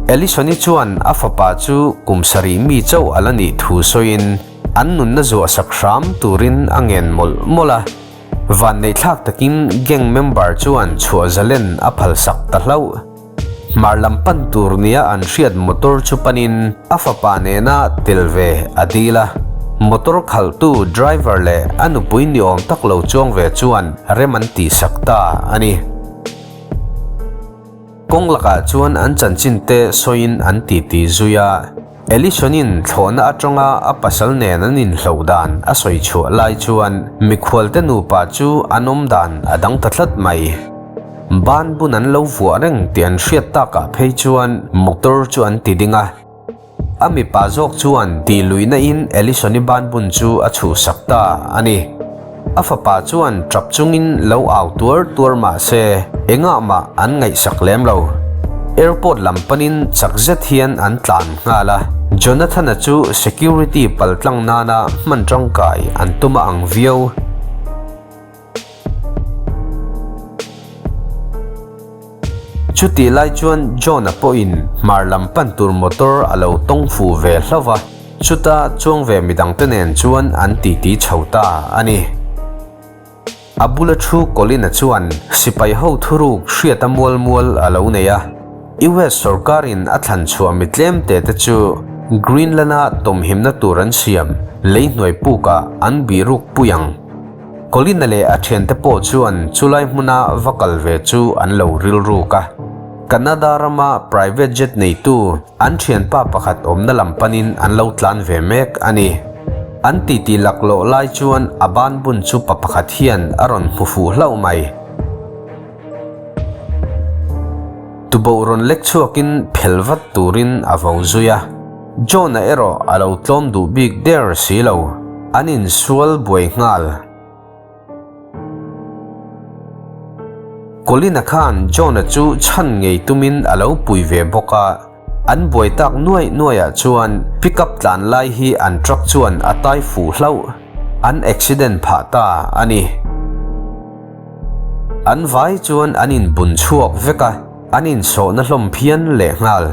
Ellison-i chuan a fapa chu kum sarih mi chauh a la nih thu sawiin an nunna zuahsak hram turin a ngen mawlh mawlh a. Vanneihthlak takin gang member chuan chhuah zalen a phalsak ta hlauh. Hmar lam pan tur nia an hriat motor chu panin a fapa nena tel ve a dil a. Motor khalhtu driver leh a nupui ni awm tak lo chuang ve chuan rem an tihsak ta a ni. Kawng lakah chuan an chanchin te sawiin an titi zui a. Ellison-in thlawhna atanga a pasal nen an inhloh dan a sawi chhuah lai chuan mikhualte nupa chu an awm dan a dang ta tlat mai. Ban bun an lo vuah reng tih an hriat takah phei chuan motor chu an ti ding a. A mipa zawk chuan tih luihna in Ellison-i ban bun chu a chhuhsak ta a ni. A fapa chuan tap chungin lo au tuar tuar mah se engah mah an ngaihsak lem lo. Airport lam panin chak zet hian an tlan nghal a, Jonathan-a chu security paltlang nana hman tangkai an tum a ang viau. Chutih lai chuan John-a pawhin hmar lam pan tur motor a lo tawng fuh ve hlauh va, chuta chuang ve midangte nen chuan an titi chho ta a ni. A bula thu Colin-a chuan sipai ho thuruk hriata mual mual a lo nei a, US sorkarin a thlan chhuah mi tlem te te chu Greenland-a tawmhimna tur an siam lei hnuai pukah an bihruk pui ang. Colin-a leh a thiante pawh chuan chulai hmuna va kal ve chu an lo rilruk a. Canada rama private jet neitu an thianpa pakhat awmna lam panin an lo tlan ve mek a ni. An titi laklawh lai chuan a ban bun chu pa pakhat hian a rawn hmu fuh hlauh mai. Tuboh rawn lek chhuakin phel vat turin a vo zui a. John-a erawh a lo tlawm duh bik der si lo, an insual buai nghal. Colin-a khan John-a chu chhan ngei tumin a lo pui ve bawk a, an buai tak nuaih nuaihah chuan pickup tlan lai hi an truck chuan a tai fuh hlauh, an accident phah ta a ni. An vai chuan an inbun chhuak vek a, an insawhna hlawm phian lehnghal.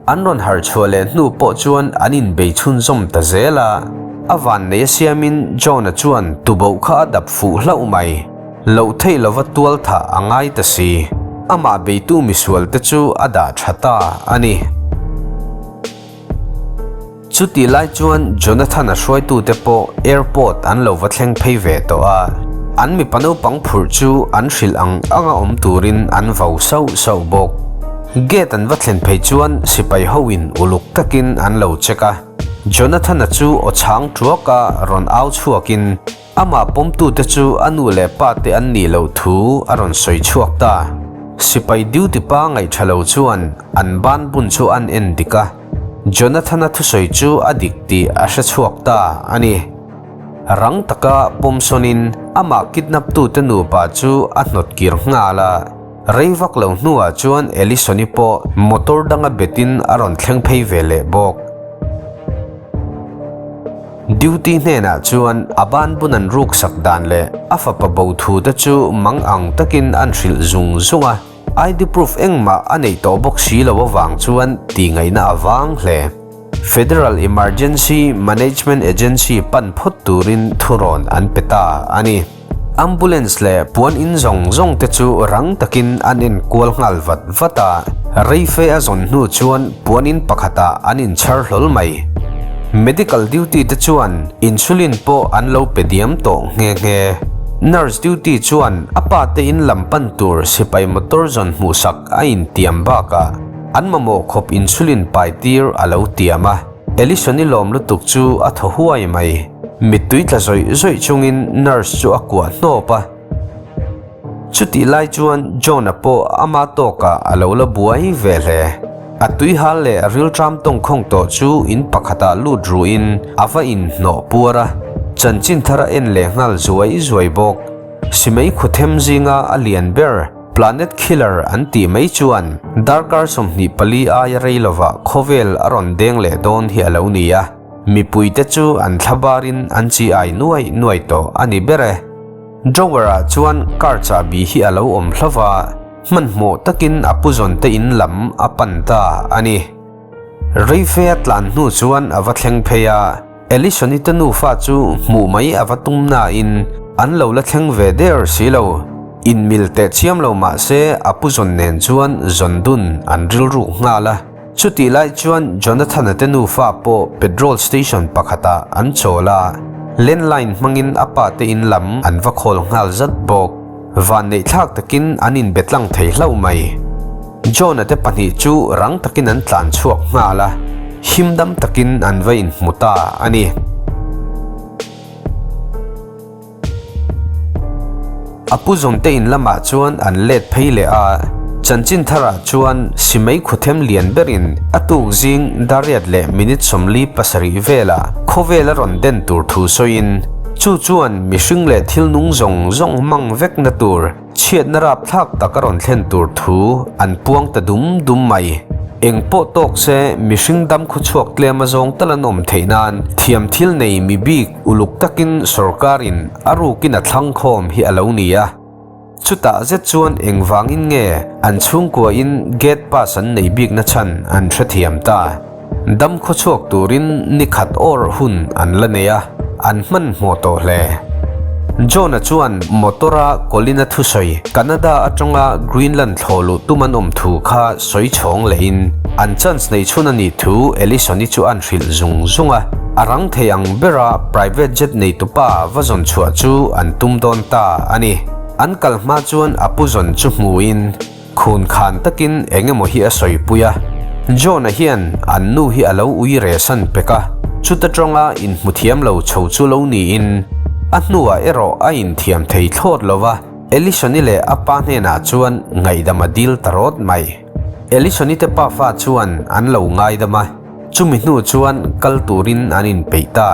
An rawn harh chhuah leh hnu pawh chuan an inbei chhunzawm ta zel a, a vannei a siamin John-a chuan tuboh kha a dap fuh hlauh mai. Loh theih lova tual thah a ngai ta si. Amah beitu misual te chu a dah tha ta a ni. Chutih lai chuan Jonathan-a hruaitute pawh airport an lo va thleng phei ve tawh a, an mipa naupang phurh chu an hrilh ang anga awm turin an vau sauh sauh bawk. Gate an va thlen phei chuan sipai hoin uluk takin an lo check a, Jonathan-a chu aw chhang tuaka rawn au chhuakin amah pawmtute chu a nu leh pa te an nih loh thu a rawn sawi chhuak ta. Sipai duty pa ngaihṭha lo chuan an ban bun chu an en dik a. Jonathana thusawi chu a dik tih a hre chhuak ta a ni. Rang taka pawmsawnin amah kidnap tute nupa chu a hnawt kir nghal a. Rei vak lo hnuah chuan Ellison-i pawh motor danga betin a rawn thleng phei ve leh bawk. Duty hnenah chuan a ban bun an ruksak dan leh a fapa bo thu te chu mang ang takin an hrilh zung zung a. ID proof engmah a neih tawh bawk si lo avang chuan tih ngaihna a vang hle. Federal Emergency Management Agency pan phawt turin thurawn an pe ta a ni. Ambulance leh puan in zawng zawng te chu rang takin an enkual nghal vat vat a, reife a zawn hnu chuan puan in pakhatah an inchhar hlawl mai. Medical duty te chuan insulin pawh an lo pe diam tawh nghe nghe. Nurse duty chuan a pa te in lam pan tur sipai motor zawn hmuhsak a intiam bakah an mamawh khawp insulin pai tir a lo tiam a. Ellison-i lawm lutuk chu a thaw huai mai. Mittui tla zawih zawih chungin nurse chu a kuah hnawp a. Chutih lai chuan John-a pawh ama tawkah a lo la buai ve hle. A tuihal leh rilṭam tawngkhawng tawh chu in pakhatah lut ruhin a va inhnawh puar a, chanchin thar a en leh nghal zuai zuai bawk. Simei khuthem zinga a lian ber, Planet Killer an tih mai chuan darkar 24 aia rei lovah khawvel a rawn deng leh dawn hi a lo ni a, mipuite chu an thlabarin an chi ai nuai nuai tawh a ni ber e. Drawer-ah chuan car chahbi hi a lo awm hlauh a. Hmanhmawh takin a pu zawn te in lam a pan ta a ni. Reife a tlan hnu chuan a va thleng phei a, Ellison-i te nufa chu hmuh mai a va tum nain an lo la thleng ve der si lo. Inmil teh chiam lo mah se a pu zawn nen chuan zawn dun an rilruk nghal a. Chutih lai chuan Jonathan-a te nufa pawh petrol station pakhatah an chawl a, landline hmangin a pa te in lam an va khawl nghal zat bawk. Vanneihthlak takin an inbe tlang thei hlauh mai. John-a te pahnih chu rang takin an tlan chhuak nghal a, him dam takin an va inhmu ta a ni. A pu zawmte in lamah chuan an let phei leh a, chanchin tharah chuan Simei khuthem lian berin a tuk zing dariat leh minute 47 velah khawvel a rawn den tur thu sawiin chu chuan mihring leh thil nung zawng zawng hmang vekna tur Chhiatna rapthlak tak a rawn thlen tur thu an puang ta dum dum mai. Eng pawh tawk se mihring dam khawchhuak tlem a zawng tal an awm theih nan thiam thil nei mi bik uluk takin sorkarin a rukin a thlang khawm hi a lo ni a. Chutah zet chuan engvangin nge an chhungkuain gate pass an nei bikna chhan an hrethiam ta. Dam khawchhuak turin ni khat awr hun an la nei a, an hmanhmawh tawh hle. John-a chuan motor-a Colin-a thusawi Canada atanga Greenland thlawh luh tum an awm thu kha sawi chhawng lehin an chance nei chhun a nih thu Ellison-i chu an hrilh zung zung a, a rang thei ang bera private jet neitupa va zawn chhuah chu an tum dawn ta a ni. An kal hma chuan a pu zawn chu hmuin, Khun khan takin eng emaw hi a sawipui a, John-a hian an nu hi a lo ui re san pek a, chuta tawnga inhmu thiam lo chho chu lo niin a hnuah erawh a inthiam thei thlawt lo va, Ellison-i leh a pa hnenah chuan ngaihdam a dil ta rawt mai. Ellison-i te pafa chuan an lo ngaidam a, chumi hnu chuan kal turin an inpeih ta.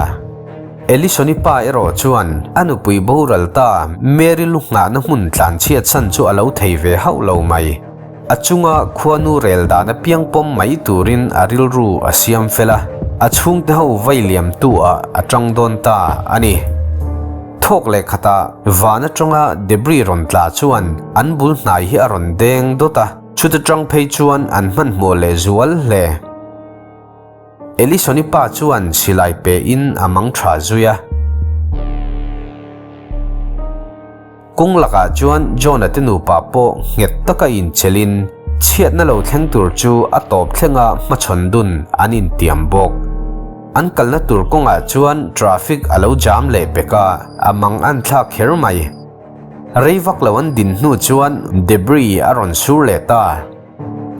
Ellison-i pa erawh chuan a nupui boral ta Mary lu nghahna hmun tlanchhiat chhan chu a lo thei ve hauh lo mai. A chunga khuanu rel dan apiang pawm mai turin a rilru a siam fel a, a chhungte ho vai liamtu ah a tang dawn ta a ni. Thawk leh khatah van atanga debris rawn tla chuan an bul hnai hi a rawn deng dawt a, chuta tang phei chuan an hmanhmawh leh zual hle. Ellison-i pa chuan silai pe in a mang tha zui a. Kawng lakah chuan John-a te nupa pawh nghet taka inchelin chhiatna lo thleng tur chu a tawp thlenga hmachhawn dun an intiam bawk. An kalna tur kawngah chuan traffic a lo jam leh pek a, a mang an thlak kher mai. Rei vak lo an din hnu chuan debris a rawn sur leh ta.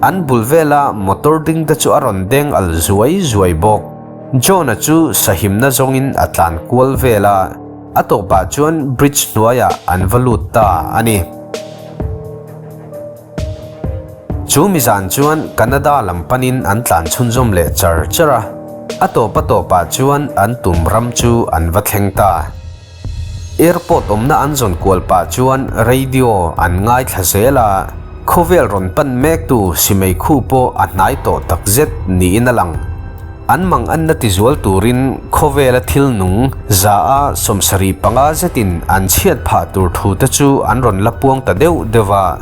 An bul vela motor ding te chu a rawn deng al zuai zuai bawk. John-a chu sahimna zawngin a tlan kual vel a, a tawpah chuan bridge hnuaiah an va lut ta a ni. Chu mizan chuan Canada lam panin an tlan chhunzawm leh char char a, a tawp a tawpah chuan an tum ram chu an va thleng ta. Airport awmna an zawn kual pah chuan radio an ngaithla zel a, khawvel rawn pan mektu Simei khu pawh a hnai tawh takzet niin a lang. An mang anna tizual turin khawvela thil nung za a 75 zetin an chhiat phah tur thu te chu an rawn la puang ta deuh deuh a,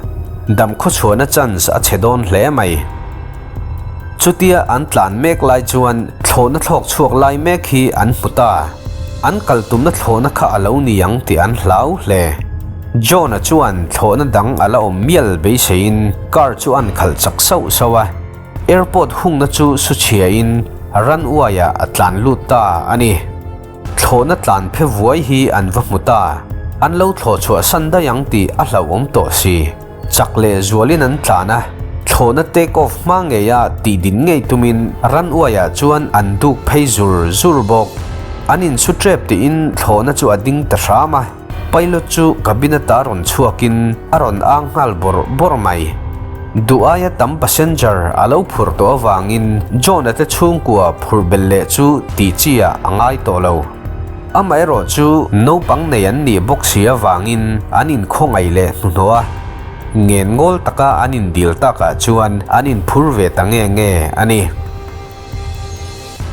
dam khawchhuahna chance a chhe dawn hle mai. Chutia an tlan mek lai chuan thlawhna thlawk chhuak lai mek hi an hmu ta. An kal tumna thlawhna kha a lo ni ang tih an hlau hle. John-a chuan thlawhna dang a la awm mial beiseiin car chu an khalh chak sauh sauh a. Airport hungna chu su chhiain runway-ah a tlan lut ta a ni. Thlawhna tlan phe vuai hi an va hmu ta. An lo thlawh chhuah san daih ang tih a hlauhawm tawh si. Chak leh zualin an tlan a, thlawhna take off hma ngeia tih din ngei tumin runway-ah chuan an duk phei zur zur bawk. An insu tep tiin thlawhna chu a ding ta hram a, pilot chu cabin ata rawn chhuakin a rawn ang nghal bawrh bawrh mai. Duh aia tam passenger a lo phur tawh avangin John-a te chhungkua phur belh leh chu tih chi ah a ngai tawh lo. Amaherawh chu naupang nei an nih bawk si avangin an inkhawngaih leh hnuhnawh a, ngen ngawl taka an indil takah chuan an inphur ve ta nge nge a ni.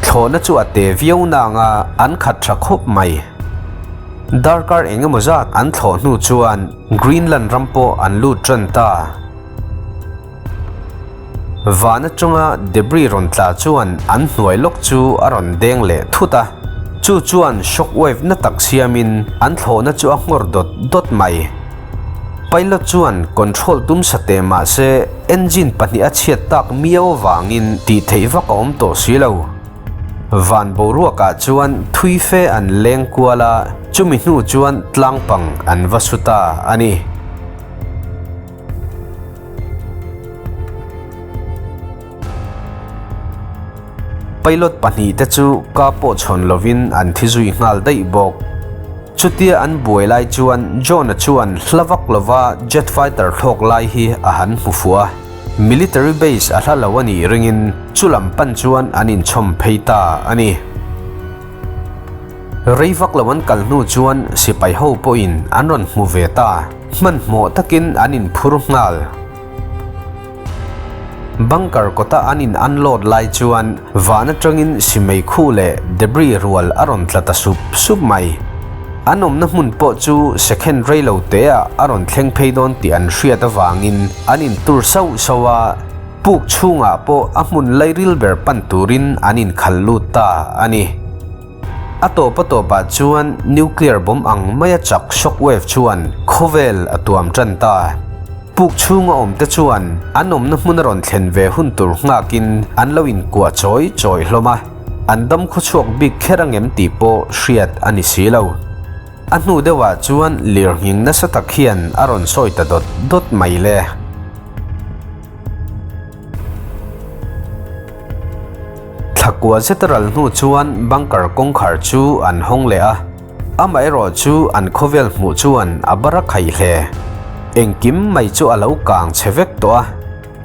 Thlawhna chu a te viau nanga an khat tha khawp mai. Darkar engemaw zat an thlawh hnu chuan Greenland ram pawh an lut tan ta. Van atanga debris rawn tla chuan an hnuai lawk chu a rawn deng leh thut a, chu chuan shock wave na tak siamin an thlawhna chu a nghawr dawt dawt mai. Pilot chuan control tum sa teh mah se engine pahnih a chhiat tak miau avangin tih theih vak a awm tawh si lo. Van boruakah chuan thui fe an leng kual a, chumi hnu chuan tlang pang an va su ta a ni. Pilot pahnihte chu ka pawh chhawn lovin an thi zui nghal daih bawk. Chutia an buai lai chuan John-a chuan hla vak lova jet fighter thlawk lai hi a han hmu fuh a. Military base a hla lo a nih ringin chu lam pan chuan an inchhawm phei ta a ni. Rei vak lo an kal hnu chuan sipai ho pawhin an rawn hmu ve ta. Hmanhmawh takin an inphur nghal. Bunker kawta an in unload lai chuan van atangin simei khu leh debris rual a rawn tla ta sup sup mai. An awmna hmun pawh chu second rei lo te ah a rawn thleng phei dawn tih an hriat avangin an in tur sauh sauh a, puk chhungah pawh a hmun lairil ber pan turin an inkhalh lut ta a ni. A tawp a tawpah chuan nuclear bomb ang maia chak shock wave chuan khawvel a tuam tan ta. Puk chhunga awmte chuan an awmna hmun a rawn thlen ve hun tur nghakin an lo inkuah chawi chawi hlawm a, an dam khawchhuak bik kher angem tih pawh hriat a ni si lo. A hnu deuhah chuan lirnghing nasa tak hian a rawn sawi ta dawt dawt mai le. Thlakua zet a ral hnu chuan bunker kawngkhar chu an hawng leh a, amaherawh chu an khawvel hmuh chuan a bar a khaih hle. Engkim mai chu a lo kang chhe vek tawh a,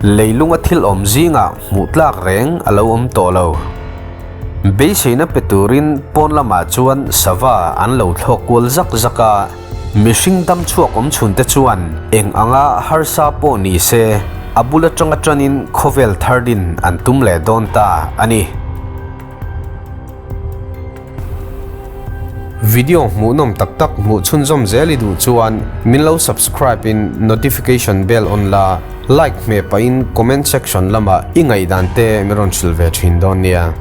leilunga thil awm zingah hmuh tlak reng a lo awm tawh lo. Beiseina pe turin pawn lamah chuan sava an lo thlawk kual zak zak a, Mihring dam chhuak awm chhunte chuan eng anga harsa pawh ni se, a bul atanga tanin khawvel thar din an tum leh dawn ta a ni. Video hmuhnawm tak tak hmuh chhunzawm zel i duh chuan min lo subscribe in notification bell on la, like hmeh pahin comment section lamah i ngaihdan te min rawn hrilh ve thin dawn nia.